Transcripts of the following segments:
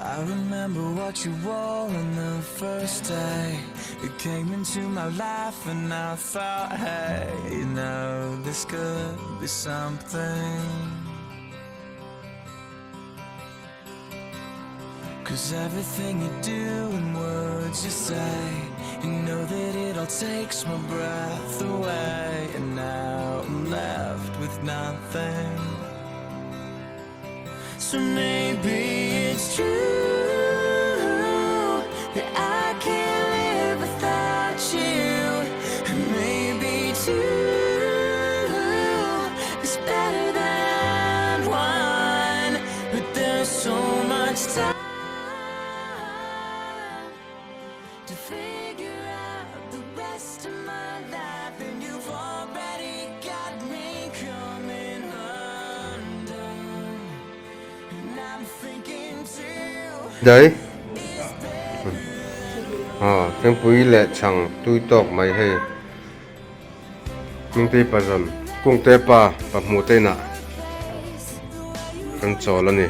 I remember what you wore on the first day You came into my life and I thought hey You know this could be something Cause everything you do and words you say You know that it all takes my breath away And now I'm left with nothing So maybe it's true That I can't live without you And maybe two Is better than one But there's so much time To figure out the rest of my life And you've already got me coming undone And I'm thinking too Dai Aw thingpui leh chhang tui tawk mai hei Hmingtei pa zawn Kungte pa pa hmuh te inah kan chawl a ni.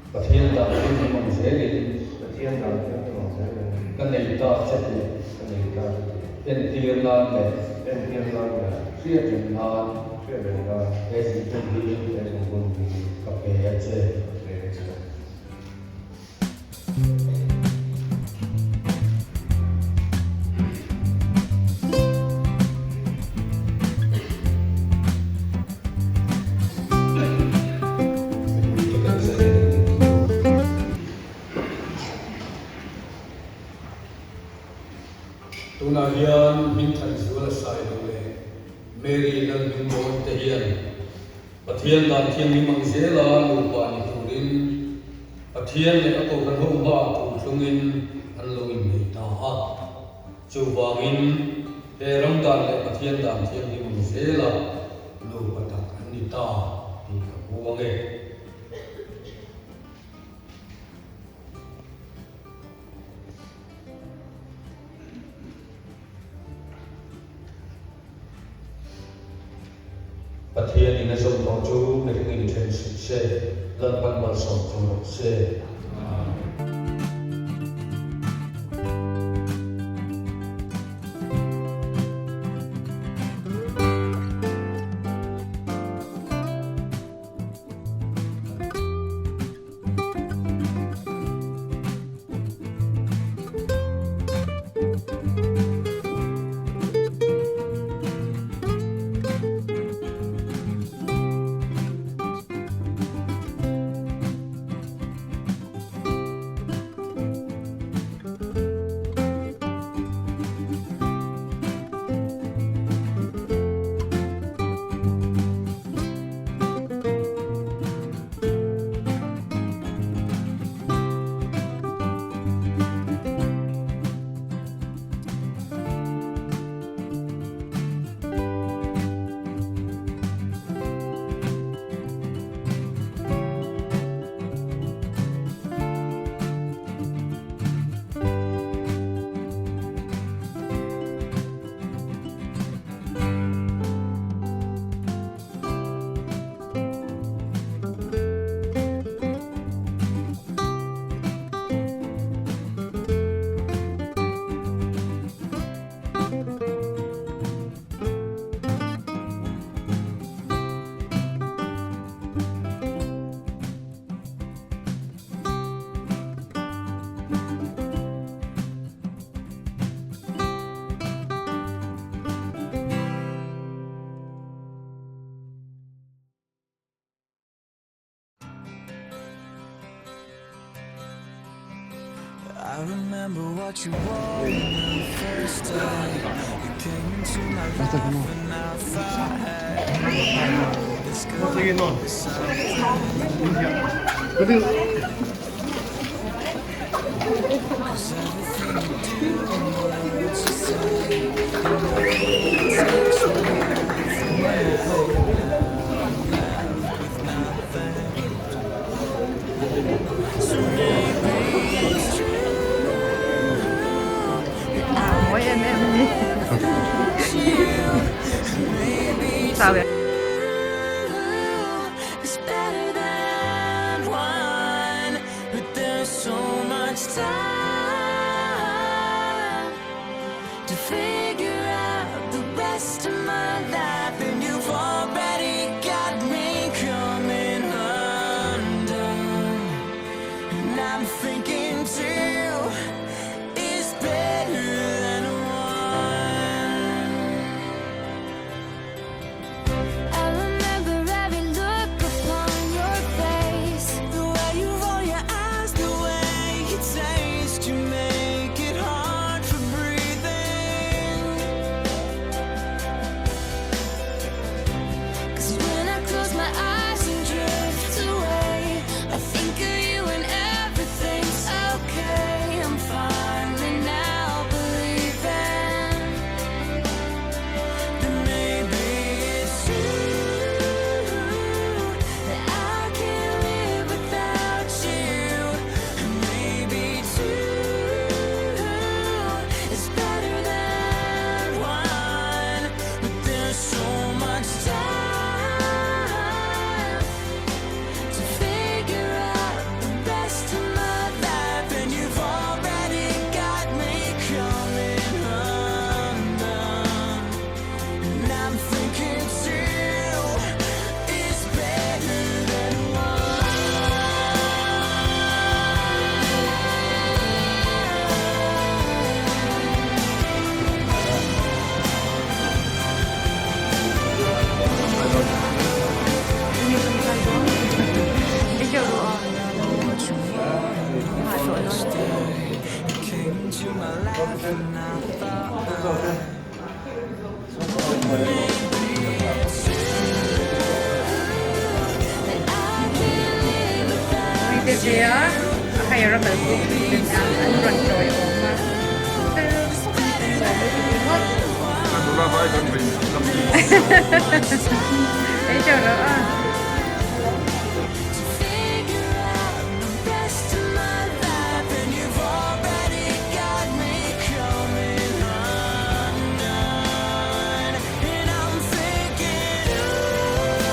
Pathian dan thianghlim ang zelin Pathian dan thianghlim ang zelin Ka nei ta che tih Ka nei ta che tih Entir nan leh Entir nan leh Hriatreng nan Hriatreng nan He zingphun hi He zingphun hi Ka pe a che Ka pe a che. Tunah hian Hmingthanzuala Sailo leh Mary Lalhmingbawn te hian Pathian dan thianghlim ang zela nupa ni turin Pathian leh a kohhran ho hmaah thu thlungin an lo innei ta a. Chuvangin he ram dan leh Pathian dan thianghlim ang zela nupa tak an ni ta tih ka puang e. Pathianin a zawm tawh chu mihringin then suh se, Lalpan malsawm chu rawh se. Amen. I remember what you wore on the first day you came into my life and I thought, hey, this could be something. 'Cause everything you do and words you say, you know it takes my breath away. I'm left with nothing. So maybe it's true that I mawi em em ani without you. Maybe Sawi two is better than one, but there's so much time to figure out the rest of my life, and you've already got me coming undone. And I'm thinking two is better than one. I remember every look upon your face. The way you roll your eyes, the way you taste, you make it hard for breathing. 'Cause when I close my eyes and drift away, I think of you and everything's okay. I'm finally now believing That maybe it's true that I can't live without you. And maybe two is better than one. But there's so much time to figure out the rest of my life, and you've already got me coming undone. And I'm thinking two is better than one. First day you came into my life, and I thought that I can't live without Mite tia a higher a kal pui ten an rawn tawi awm a fel khawp mai ei teuh lo a. to figure out the rest of my life. And you've already got me coming undone. And I'm thinking, ooh,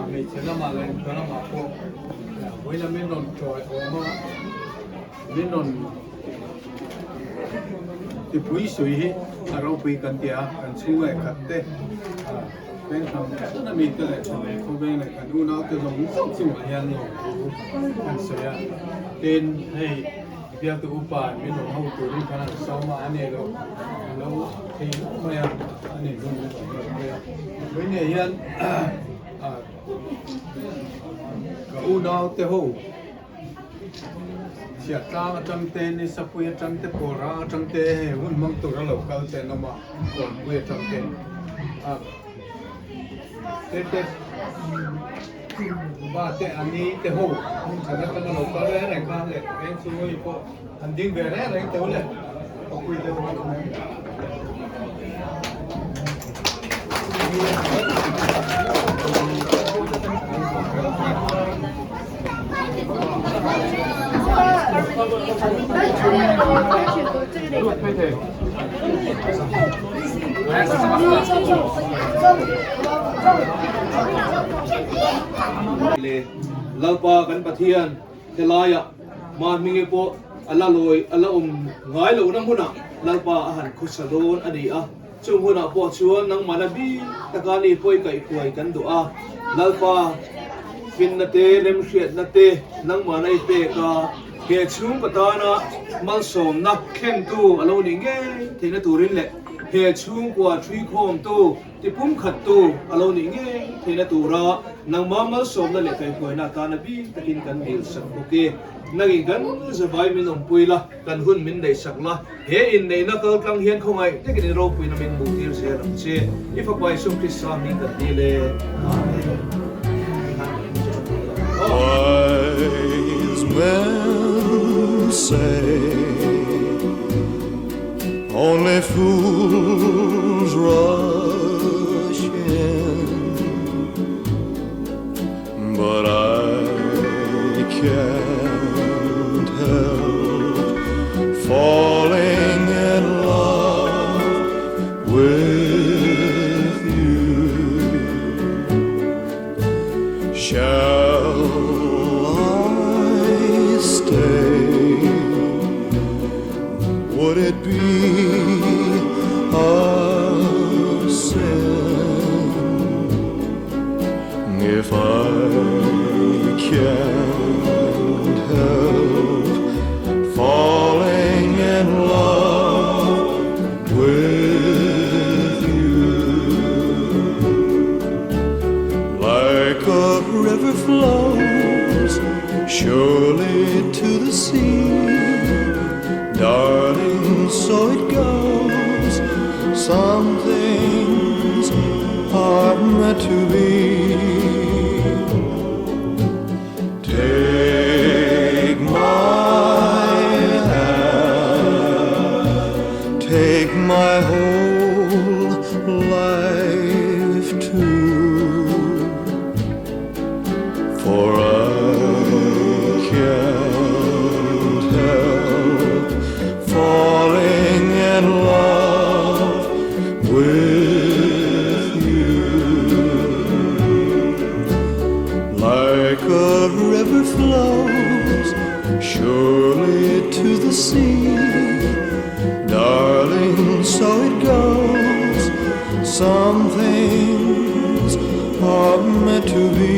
Hmeichhe lamah leh mipa lamah pawh vawiin min rawn chawi awm a, min rawn tipui sui hi a ropui kan ti a, kan chhung leh khat te veng tham thlan a mite leh thalei khawveng leh kan unaute zawng zawng chungah hian lawmthu kan sawi a, tin hei biaktu upa min rawn ho turin khan an sawm a, a ni lo a lo thei lo mai a, a ni hun min rawn hman pui a, vawiin ah hian ka unaute ho Chhiahtlang atang te, Nisapui atang te, Pawlrang atang te hei hun hmang tura lo kal te an awm a, Kawnpui atang te te te pa te ani te ho hmun khat atanga lo kal reng reng kha leh eng chu hei pawh an ding ve reng reng tho le khawpui deuh a awm em. Le Lalpa kan Pathian helaiah. Mahmingi pawh a la lawi a la awm ngai lohna hmunah Lalpa a han khawsa dawn a ni a. Chung hunah pawh chuan nangmahna bik taka ni pawi kaihhruai kan duh a, Lalpa finna te, remhriatna te nangmahna i pek a, he chhungkaw tana malsawmna thlentu a lo nih ngei theihna turin leh he chhungkua ṭhuikhawmtu, tipumkhattu a lo nih ngei theihna tura nangmah malsawmna leh kaihhruaina atana bik takin kan dilsak bawk e. Nangin kan zavai min awmpui la. Kan hun min neihsak la, he inneihna kal tlang hian khawngaih takin i ropuina min hmuhtir zel ang che. I Fapa Isua Krista hming kan dil e. Amen. Wise men say only fools rush in, but I can't help falling in love with you. Shall I stay? Would it be a sin If I can't help falling in love with you, like a river flows surely to the sea, darling, so it goes. Some things are meant to be. Take my hand, take my whole life too, for I can't help falling in love with you. Like a river flows surely to the sea, darling, so it goes. Some things are meant to be.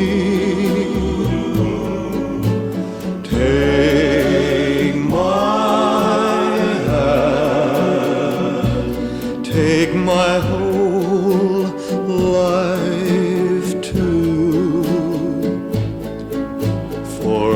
Take my hand, take my whole life too, for